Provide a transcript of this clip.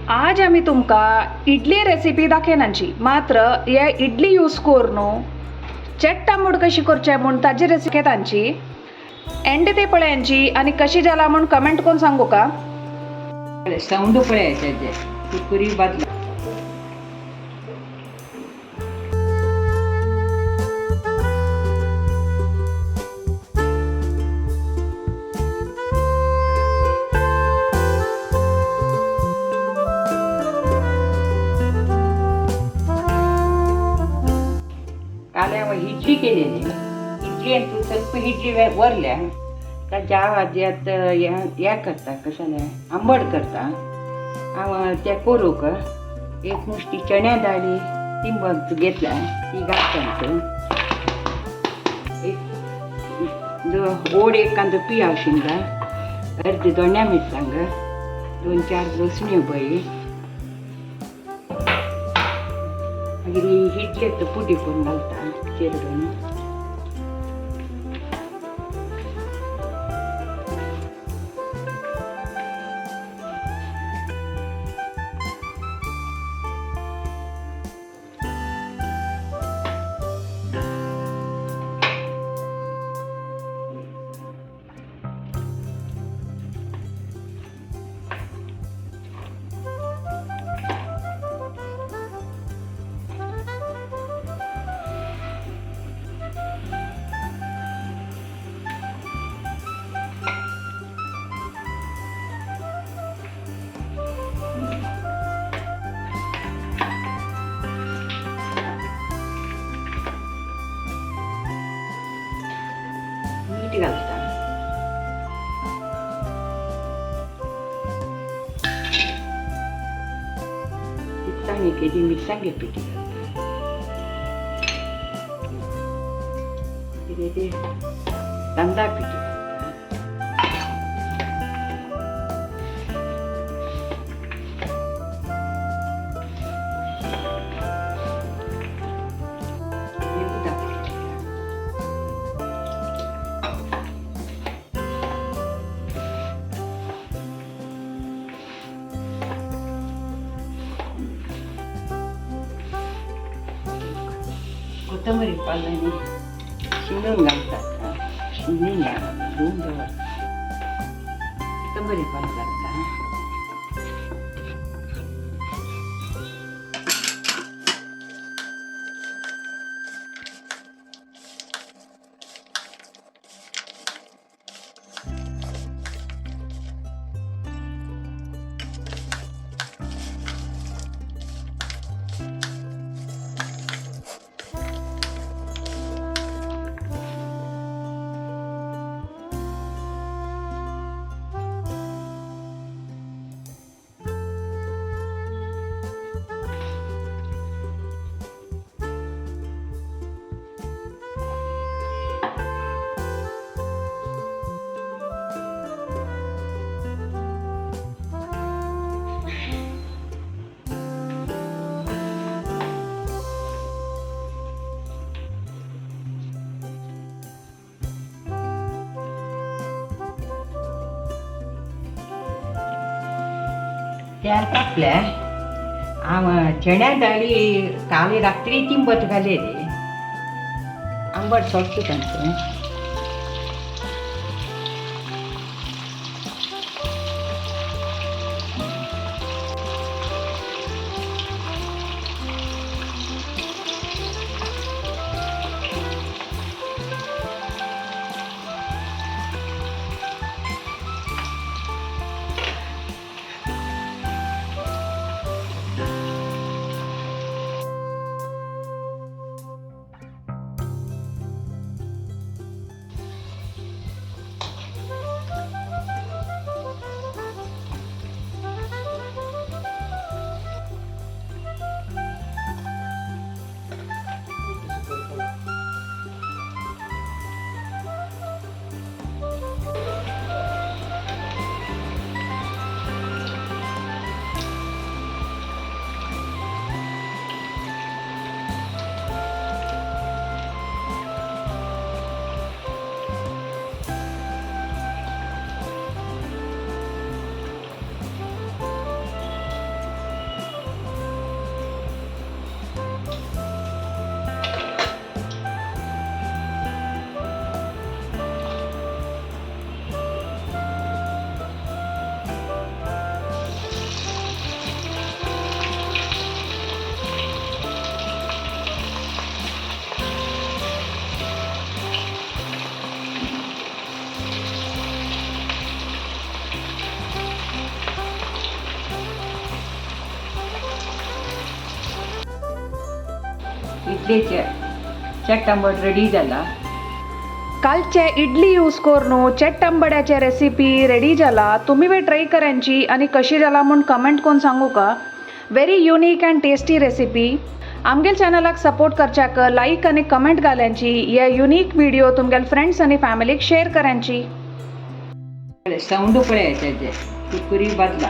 आज आमी तुमकां इडली रेसिपी दाखयनाची, मात्र हे इडली यूज करून चेट्टांबूड कशी करचे म्हूण ताजी रेसिपी तांची एंड ते पळयांची आनी कशी जाला म्हूण कमेंट करून सांगू का. साऊंड पळयाचे कुरकुरी बदला. काल हांवें इडली केलेली. इडली तूं ಸ್ವಲ್ಪ इडली वरल्या ताच्या हाज्यात हें करता, कशें आंबट करता हांव त्या करूंक. एक मुश्टी चण्या दाळी तिंबक घेतल्या ती घालता. एक गोड एक कांदो पियाव शिंगा, अर्दी दोण्या मिरसांग, दोन चार लसण्यो बळी, मागीर इडलेक पुडी करून घालता चेरडून. मीठ घालता. तिखसाण केली मिरसांगे पिठी घालता. मागीर ते तांदळा पिठी घालता. उदक घालता. कोथंबीर पाल्याने शिंदून घालतात. शिंदून धुवून दवरतात. कोथंबीर पाल घालता. त्या तापल्या हांव चण्या दाळी काल रात्री तिंबत घालेली आंबट सोडटा तांचें. इडलेचे चेट आंबट रेडी जाला. कालचे इडली यूज करून चेट्टंबड्याचे रेसिपी रेडी जाला. तुम्ही बी ट्राय करांची आणि कशी जाला म्हूण कमेंट करून सांगू का. Very unique and tasty recipe. आमगेल चॅनलाक सपोर्ट करच्याक लायक आनी कमेंट घाल्यांची. हे युनीक व्हिडिओ तुमगेल फ्रेंड्स आनी फॅमिलीक शेअर करांची. साऊंड पळय तेजे, कुकरी बदला.